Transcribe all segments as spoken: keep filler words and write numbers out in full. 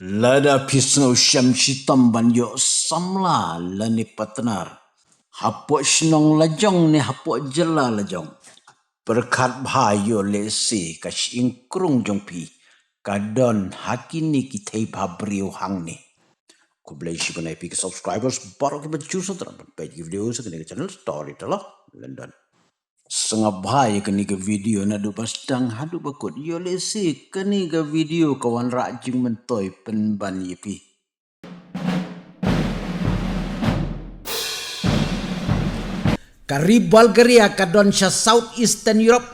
Lada phi sngewshem shitom ban ïoh samla lane partner hapoh shnong lajong ne hapoh jylla lajong, pyrkhat bha ïoh lehse ka shyieng krung jong phi ka don ha kine ki thei bhabriew hangne. Khublei shibun ïa phi ki subscribers baroh kiba ju sngewtynnat ban peit ki video sha kane ka channel Storyteller London. Sngap bha ïa kane ka video naduh ba sdang haduh ba kut, ïoh lehse kane ka video ka wanrah jingmyntoi pynban ïa phi. Ka ri Bulgaria ka don sha South Eastern Europe.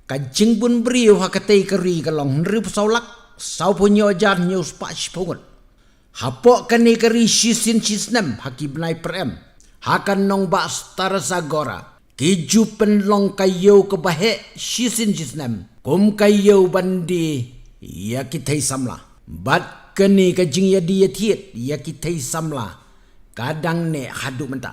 Ka jingbun briew ha katei ka ri ka long hynriewphew saw lak sawphew hynñiew hajar hynñiew spah shiphew ngut. Hapoh kane ka ri shisien shisnem ha ki bnai pyrem, ha ka nongbah Stara Zagora, ki ju pynlong ka ïew kaba heh shisien shisnem kum ka ïew ban die ïa ki thei samla. Bad kane ka jingïadie ïathied ïa ki thei samla ka dang neh haduh mynta.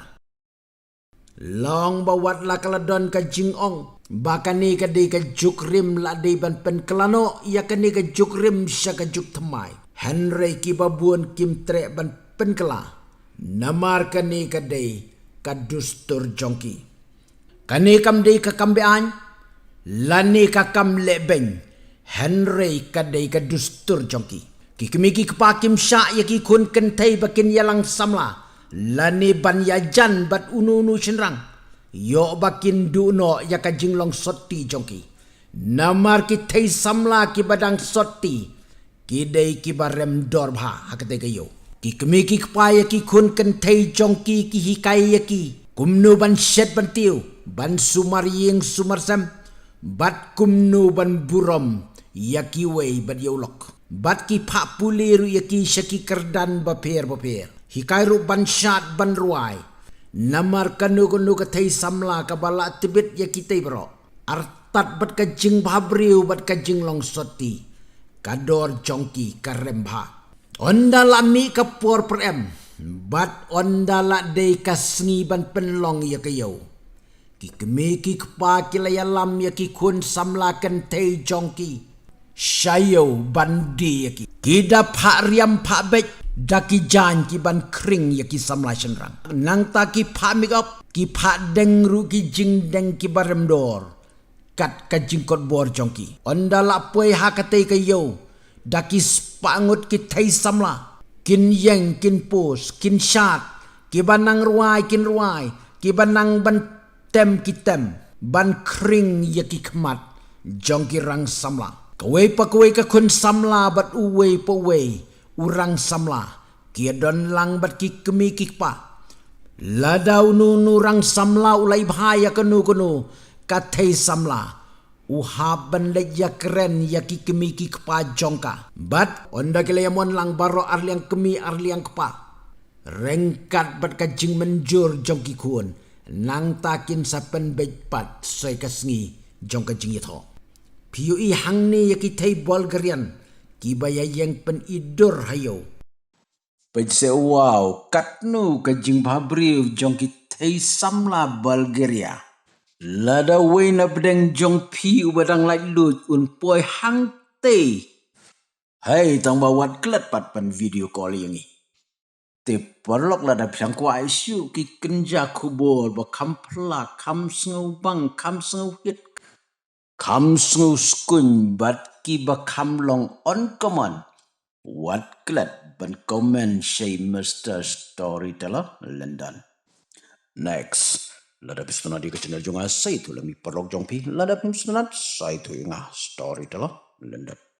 Long ba wat la ka la don ka jingong ba kane ka dei ka juk rim, la dei ban pynkylla noh ïa kane ka juk rim sha ka juk thymmai. Hynrei kiba bun kim treh ban pynkylla namar kane ka dei ka dustur jong ki. Kane kam dei ka kam be-aiñ lane ka kam lehbeiñ, hynrei ka dei ka dustur jong ki. Ki kmie ki kpa kim shah ïa ki khun kynthei ba kin ïalang samla lane ban ïajan bad uno uno u shynrang, ïoh ba kin duh noh ïa ka jinglong sotti jong ki. Namar ki thei samla kiba dang sotti ki dei kiba rem dor bha ha katei ka ïew. Ki kmie ki kpa ïa ki khun kynthei jong ki ki hikai ïa ki kumno ban shet ban tiew, ban sumar ïing sumar sem, bad kumno ban burom ïa kiwei bad ïa u lok. Bad ki phah pule ruh ïa ki sha ki kyrdan bapher bapher. Hikai ruh ban shad ban rwai. Namar kano kano ka thei samla kaba la tbit ïa kitei baroh, artat bad ka jingbhabriew bad ka jinglong sotti, ka dor jong ki ka rem bha. Ynda la mih ka por pyrem bad ynda la dei ka sngi ban pynlong ïa ka ïew, ki kmie ki kpa ki la ïalam ïa ki khun samla kynthei jong ki sha ïew ban die ïa ki. Ki da phah riam phah beit da ki jaiñ ki ban khring ïa ki samla shynrang. Nangta ki phah make up, ki phah deng ruh ki jingdeng kiba rem dor kat ka jingkot bor jong ki. Ynda la poi ha katei ka ïew da ki spah ngut ki thei samla, kin ïeng kin pus kin shad, kiba nang rwai kin rwai, kiba nang ban tem ki tem, ban khring ïa ki khmat jong ki rang samla. Kawei pa kawei ka khun samla bad uwei pa uwei u rang samla ki ïadon lang bad ki kmie ki kpa. Lada uno uno u rang samla u la ai bha ïa kano kano ka thei samla, u hap ban leit ïakren ïa ki kmie ki kpa jong ka. Bad ynda ki la ïamon lang baroh arliang kmie arliang kpa, ryngkat bad ka jingmynjur jong ki khun, nangta kin sa pynbeit pat soi ka sngi jong ka jingïathoh. Phi ïohi hangne ïa ki thei Bulgarian kiba ïa ïeng pyni dur ha ïew. Peit se, wow, katno ka jingbhabriew jong ki thei samla Bulgaria. Lada uwei na pdeng jong phi uba dang laitluid un poi hangtei, hei, tang ba wat klet pat ban video call ïa ngi. Te paralok, lada phi dang kwah shuh ki kynja khubor ba kham phylla, kham sngewbang, kham sngewhit, kham sngewskun bad kiba kham long uncommon, wat klet ban comment sha i Mister Storyteller London. Next, lada phi sngewtynnat ïa ka channel jong nga, sa ïathuh lang ïa i paralok jong phi. Lada phim sngewtynnat, sa ïathuh ïa nga, Storyteller London.